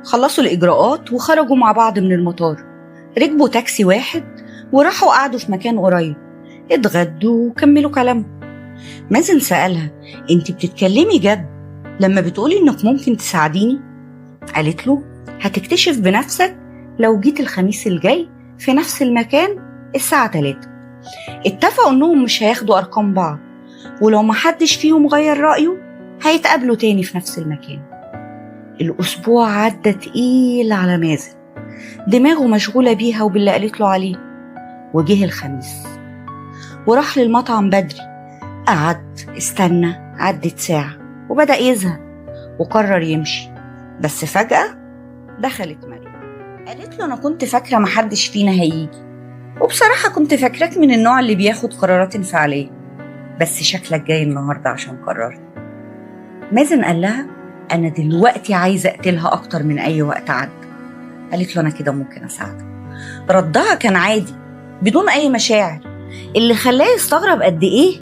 خلصوا الإجراءات وخرجوا مع بعض من المطار، ركبوا تاكسي واحد وراحوا قعدوا في مكان قريب، اتغدوا وكملوا كلامهم. مازن سألها: انت بتتكلمي جد لما بتقولي انك ممكن تساعديني؟ قالت له: هتكتشف بنفسك لو جيت الخميس الجاي في نفس المكان الساعة 3. اتفقوا انهم مش هياخدوا ارقام بعض، ولو محدش فيهم غير رأيه هيتقابلوا تاني في نفس المكان. الأسبوع عدى تقيل على مازن، دماغه مشغولة بيها وباللي قالت له عليه. وجه الخميس وراح للمطعم بدري، قعد استنى، عدت ساعة وبدأ يزهق وقرر يمشي. بس فجأة دخلت مريم، قالت له: أنا كنت فاكرة محدش فينا هيجي، وبصراحة كنت فاكراك من النوع اللي بياخد قرارات انفعالية، بس شكلك جاي النهاردة عشان قررت. مازن قال لها: أنا دلوقتي عايزة أقتلها أكتر من أي وقت عدى. قالت له: أنا كده ممكن أساعدك. ردها كان عادي بدون أي مشاعر، اللي خلاه يستغرب قد إيه